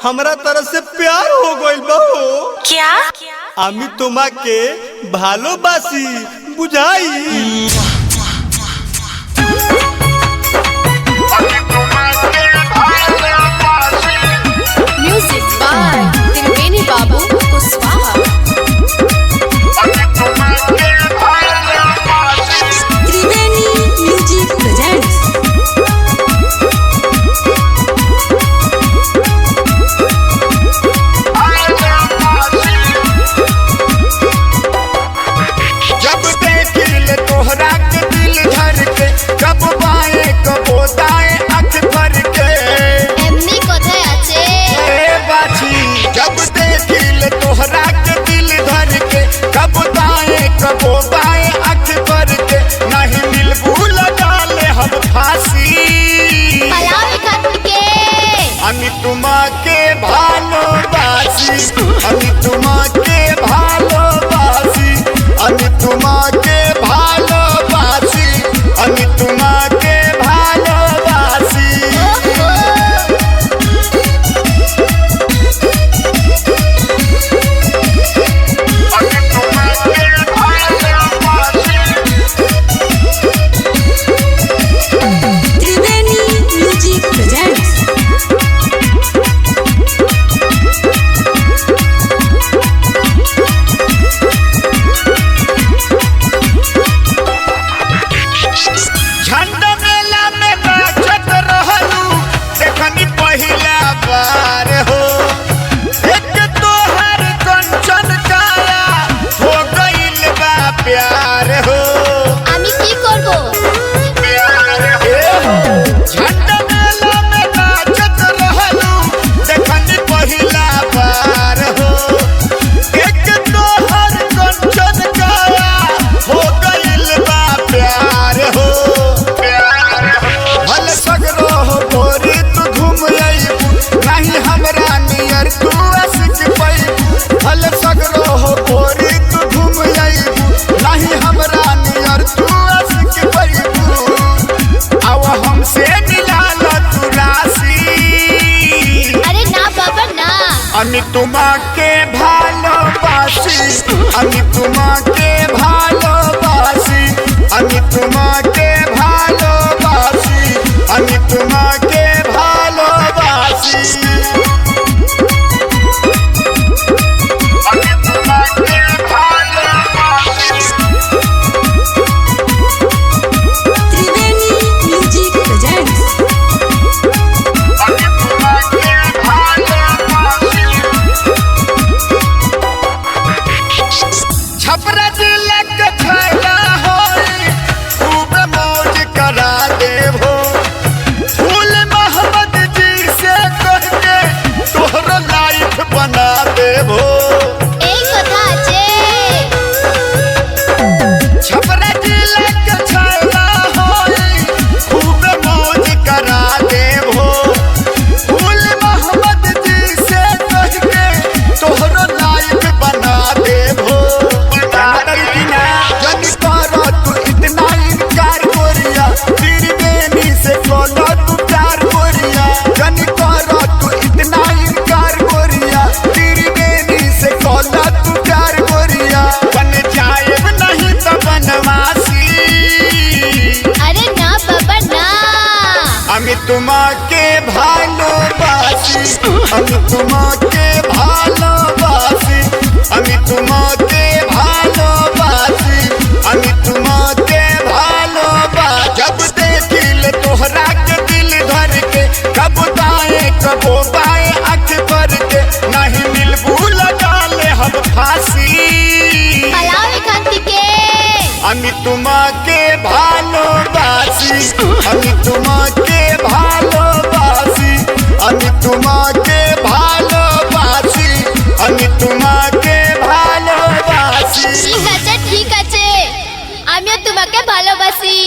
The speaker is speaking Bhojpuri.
हमरा तरफ से प्यार हो गइल बा हो। क्या? আমি তোমাকে ভালোবাসি বুঝাই। Music by Triveni Babu Kushwaha. Triveni music presents. जब देखिल तोहरा के दिल धर के कब बाएं कब दाएं अख भर के এমনি কথায় আছে। ए बाछी जब देखिल तोहरा के दिल धर के कब दाएं कब बाएं अख भर के नहीं मिलबू लगा ले हम फांसी। পালাও এখান থেকে। আমি তোমাকে ভালোবাসি, আমি তোমাকে ভালোবাসি, আমি তোমাকে ভালোবাসি, আমি তোমাকে ভালোবাসি। আমি তোমাকে ভালোবাসি। त्रिवेणी म्यूजिक प्रेजेंट्स। झंड मेला में नाचत रहलू देखनी पहिला बार हो, एक तोहर कंचन काया हो गइल बा प्यार हो। আমি কি করব? प्यार हो। झंड मेला में नाचत रहलू देखनी पहिला बार हो, एक तोहर कंचन काया हो गइल बा प्यार हो। प्यार हो। भल सगरो हो गोरी तू घूम अइबू नहीं हमरा नियर तू असिक पैबू। भल सगरो हो गोरी तू घूम अइबू नहीं हमरा नियर तू असिक पैबू। आव हमसे मिला ल तू राशि। আরে না বাবা না। আমি তোমাকে ভালোবাসি, আমি তোমাকে ভালোবাসি, আমি তোমাকে ভালোবাসি, আমি তোমাকে ভালোবাসি। আমি তোমাকে ভালোবাসি। त्रिवेणी म्यूजिक प्रेजेंट्स। আমি তোমাকে ভালোবাসি। छपरा जिला के छैला होई खूब मौज करा देबो, फूल मोहम्मद जी से कह के तोहरो लाइफ बना देबो। এই কথা আছে। छपरा जिला के छैला होई खूब मौज करा देबो, फूल मोहम्मद जी से कह के तोहरो लाइफ बना देबो। जन करो तू इतना इनकार गोरिया, त्रिवेणी से बोलो तू प्यार गोरिया। जन करो तू इतना इनकार गोरिया, त्रिवेणी से बोलो तू प्यार गोरिया। बन जाएब नहीं तो बनवासी। আরে না বাবা না। আমি তোমাকে ভালোবাসি, আমি তোমাকে ভালোবাসি, আমি তোমাকে ভালোবাসি, আমি তোমাকে ভালোবাসি। जब देखिल तोहरा के दिल धर के कब दाएं कब बाएं अख भर के नहीं मिलबू लगा ले हम फांसी। পালাও এখান থেকে। আমি তোমাকে ভালোবাসি, আমি তোমাকে ভালোবাসি, আমি তোমাকে ভালোবাসি, আমি তোমাকে ভালোবাসি। ঠিক আছে ঠিক আছে, আমিও তোমাকে ভালোবাসি।